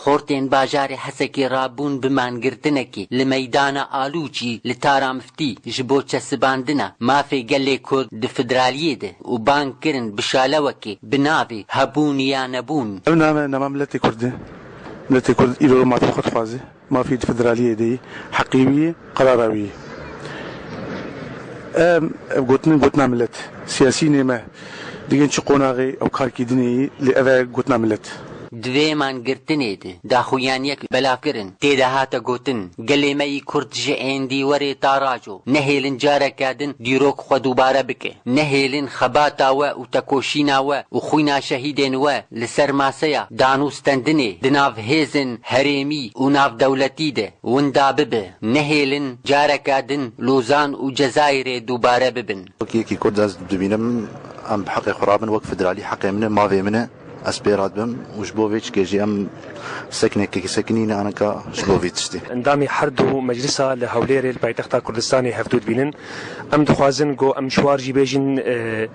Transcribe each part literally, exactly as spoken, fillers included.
Xortên bajarê Hesekê rabûn bi mangirtinekê li meydana Alûçî li Tara Miftî ji bo çesibandina mafê gelê Kurd di federaliyê de û bang kirin bi şalewekê bi navê Hebûn ya Nebûn. Ev name, nama miletê Kurd e. Miletê Kurd îro mafê xwe dixwaze. Mafî di federaliyê de yî, heqê wî yê, qerara wî yê. Em, ev gotin, gotina milet. Siyasî nê me. Digên çi qonaxê ew karkî dinê yî, lê ev e gotina milet. Di vê mangirtinê de daxuyaniyek belav kirin. Tê de hate gotin, gelê me yî Kurd ji êndî werê ta raco. Nehêlin careke din dîrok xwe dubare bike. Nehêlin xebata we û tekoşîna we û xwîna şehîdên we li ser maseya danûstendinê di nav hêzên herêmî û navdewletî de winda bibe. Nehêlin careke din Lozan û Cezayirê dubare bibin. Wek yekî Kurd ez dibînim, em bi heqê xwe rabin, wek federalî heqê min e, mavê min e. Ez pê re dibim û ji bo vê çikê jî em sekinekê sekinîne anika ji bo vê tiştê. Endamê her du meclisa li Hewlêrê li paytexta Kurdistanê hevdû dibînin. Em dixwazin ku em ji war jî bêjin, e,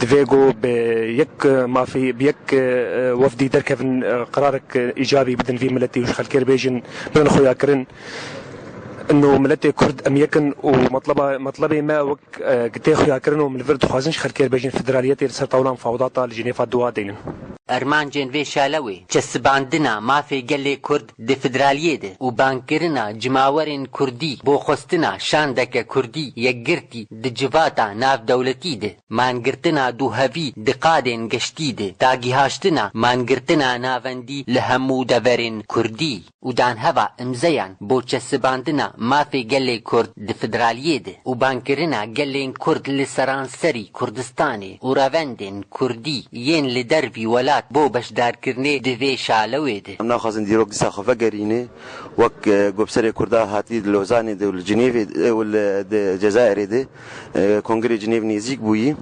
divê ku bi yek, e, mafî, bi yek, e, wefdî derkevin, e, qerarek, e, îcabî bidin vî miletî û ji xelkê re bêjin, bidin xuyakirin. Ino miletê Kurd em yek in û metleba, metlebê me wek e, tê xuyakirin û min li vir dixwazin ji xelkê re bêjin federaliyetê li ser tawla mufawedata li Jenêfa duwa deynin. Armancên vê şalewê çesibandina mafê gelê Kurd di federaliyê de û bangkirina cimawerên Kurdî bo xwestina şandeke Kurdî yekgirtî di civata navdewletî de, mangirtina duhevî di qadên geştî de, dagihaştina mangirtina navendî li hemû deverên Kurdî. û danheva îmzeyan bo çesibandina mafê gelê Kurd di federaliyê de û bangkirina gelên Kurd li seranserî Kurdistanê û revendên Kurdî yên li dervî welat bo beşdarkirinê di vê şalewê de. Em naxwazin dîrok dîsa xwe vegerîne, wek, e, ku bi serê Kurda hatî di Lozanê de û li Cinêvê de û li, di Cezayirê de, e, Kongrê Cinêv nêzîk bûyî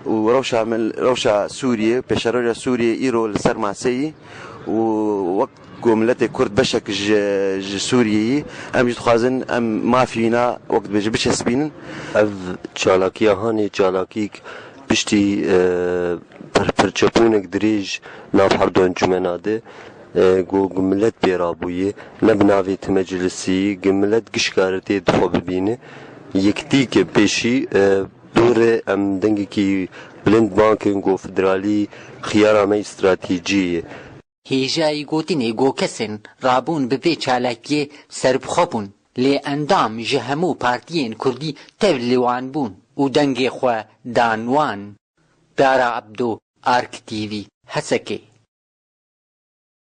û rewşa mil-, rewşa Sûriyê, pêşerewşa Sûriyê îro li ser maseyî û wek ku miletê Kurd beşek ji, ji Sûriyeyî, em jî dixwazin em mafî wîna wek dibêje biçesipînin. Ev çalakiya hanê çalakîk piştî, e, per-, perçebûnek dirêj nav her du encûmena de, e, ku, ku milet pê rabûye, ne bi navê ti meclisî, ku milet giş kare tê di xwe bibîne. Yekitî ke pêşî, e, dûre em dengekî bilind bang kirin ku federalî xiyara me yî stratejî ye. Hêjayî gotinê ku kesên rabûn bi vê çalakiyê serbixwe bûn, lê endam ji hemû partiyên kurdî tev li wan bûn û dengê xwe dan wan. Dara Ebdo, Ark T V, Hesekê.